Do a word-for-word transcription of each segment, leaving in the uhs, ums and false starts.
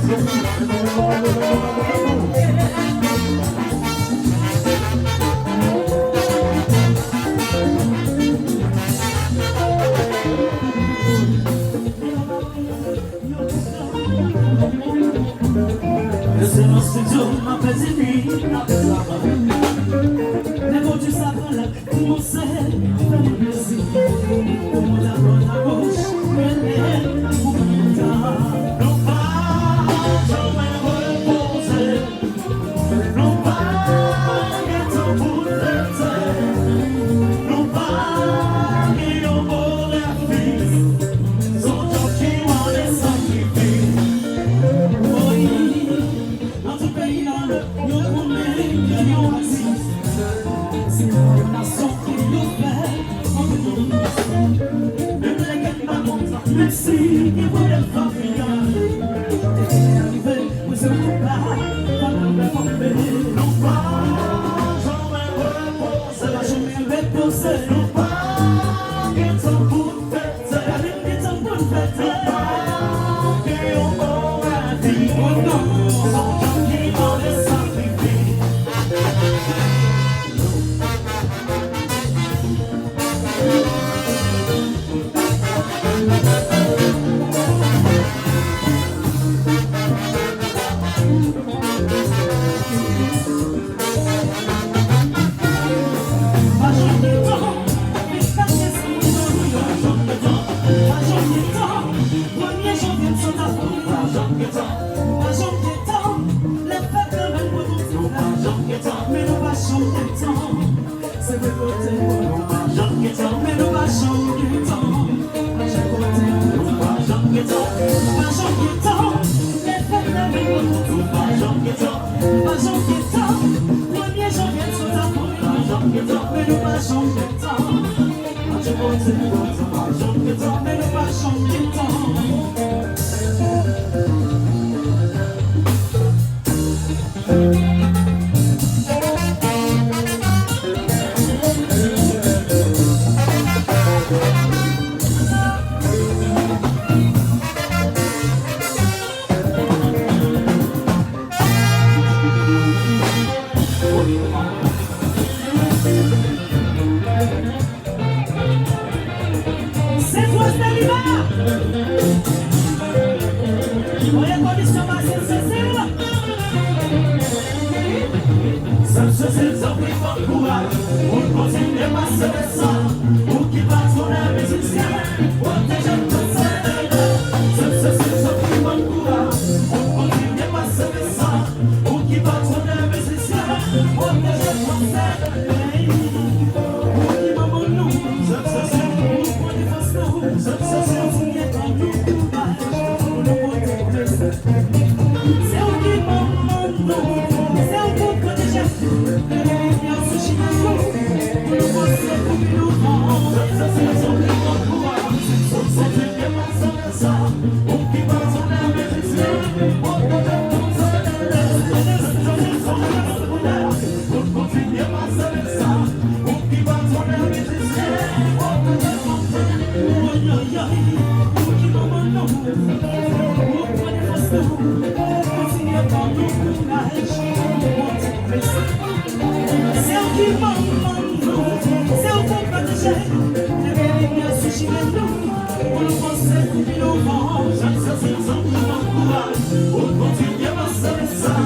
Se nan estidyo m ap pèdi li, m ap travay. Nenpòt sa pran lak pou monse, fè m plezi. Pou mwen dabò lagoch, rele pou pita. Nou pa janmen repoze. Nou pa gen tan pou n fete. Nou pa gen yon orè fiks. Se yon djòb ki mande sakrifis. Wi, nan tout peyi a, yo konnen ke yon atis, se yon nasyon ke yo fè. Menm lè ke n pa kontan, menm si gen pwoblèm familyal, te rive. Mwen se ou pa, pa nan men konbe. Nou pa janmen repoze. Pa janmen repoze. Nou pa gen tan pou n fete. Pa menm gen tan pou n fete. Nou pa gen yon bon lavi. Oh non. Se yon djòb ki mande sakrifis. Se vre kote nou pa janm gen tan, men nou pa janm gen tan. Achte kote nou pa janm gen tan, nou pa janm gen tan. Lè fèt la vin pou nou, nou pa janm gen tan, nou pa janm gen tan. Premye janvye sot apre, nou pa janm gen tan, men nou pa janm gen tan. Achte kote nou pa janm gen tan, men nou pa janm gen tan. Sentwòs Deliva. Voye komisyon ba Sent Sesil. Sent Sesil, tanpri, ban m kouraj pou n kontinye pase leson. Ou ki patwone mizisyen, pwoteje tout sa. Sent Sesil, tanpri, ban m kouraj pou n kontinye pase leson. Ou ki patwone mizisyen, pwoteje tout sa. Ou ki manman nou, Sent Sesil, ou pran defans nou, Sent Sesil, ou kontinye ban nou kouraj pou nou pote plis. Se ou ki manman nou, se ou pou pwoteje. Leve limyè sou chimen nou, pou nou panse pou pi douvan. Sent Sesil, tanpri, ban m kouraj pou n kontinye pase leson. Se ou ki manman nou, se ou pou pwoteje, leve limyè sou chimen nou, pou nou panse pou pi douvan. Sent Sesil, tanpri, ban m kouraj pou n kontinye pase leson.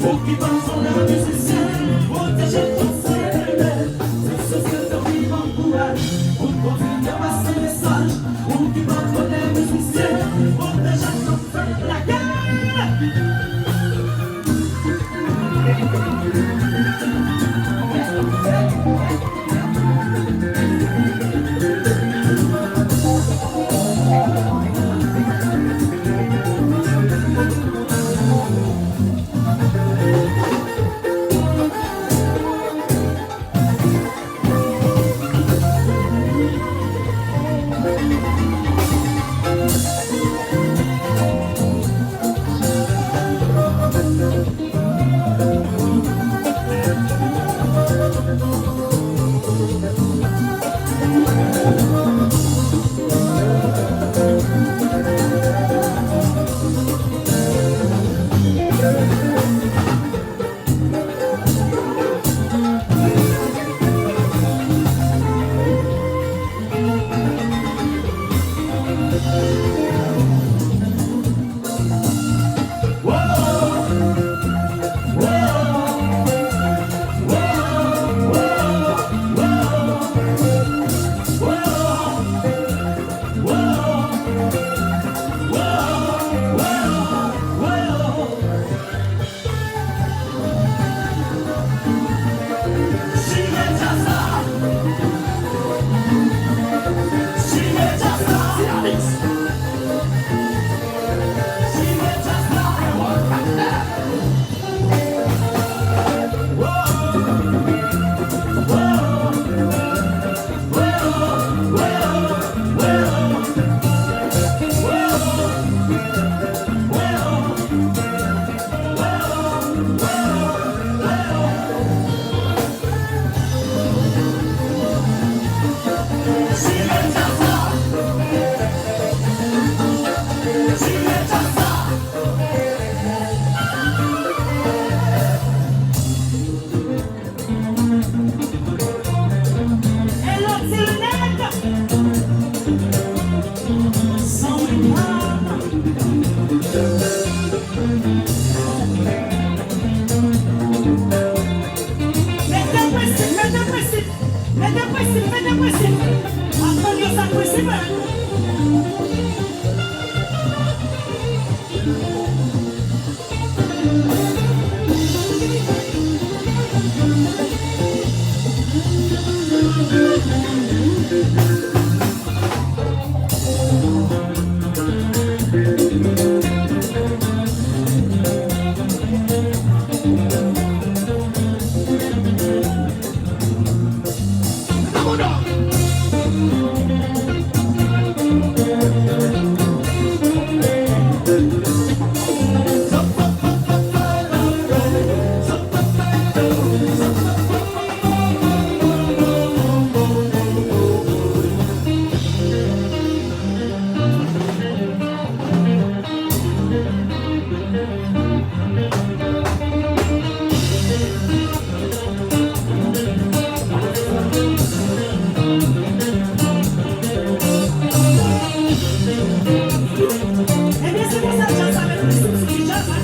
Ou ki patwone mizisyen, pwoteje tout sa yo renmen. Sent Sesil, tanpri, ban m kouraj pou n kontinye pase mesaj. Ou ki patwone mizisyen, pwoteje tout sa yo renmen. Lagè! Ebyen, se konsa djaz sa mèt li souf sou ti djaz la.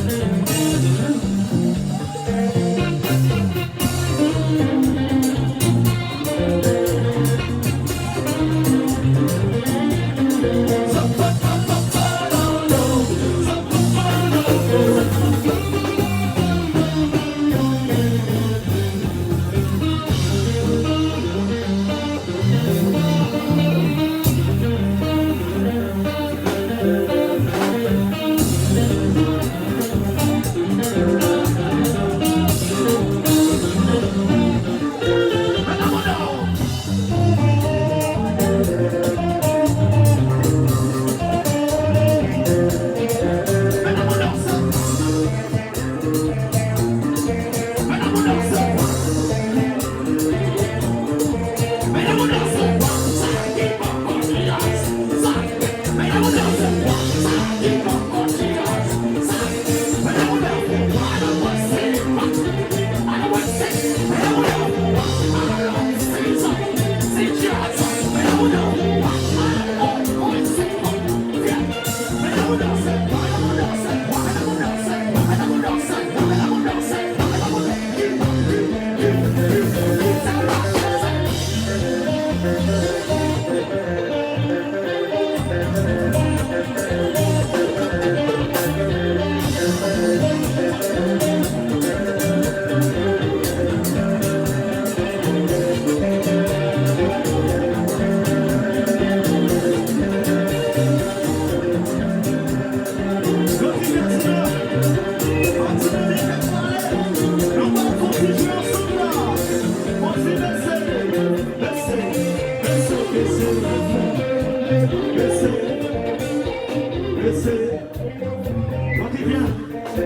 Mwen te byen.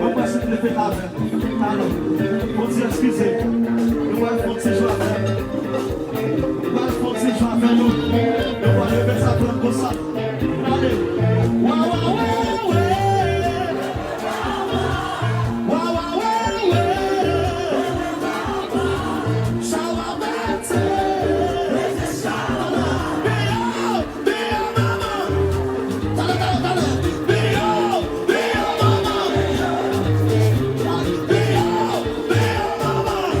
Mwen pral sot leve avè. Alò, Bondye eskize. Nou pral fè yon ti jwe avè. Nou pral fè yon ti jwe avè nou. Nou pral leve sa trap konsa. Ale. Wa, wa, we, we. Wa, wa, we, we. Sa w ap mete. Deyò, deyò, manman. Talè, talè, talè. Deyò, deyò, manman. Deyò, deyò, manman.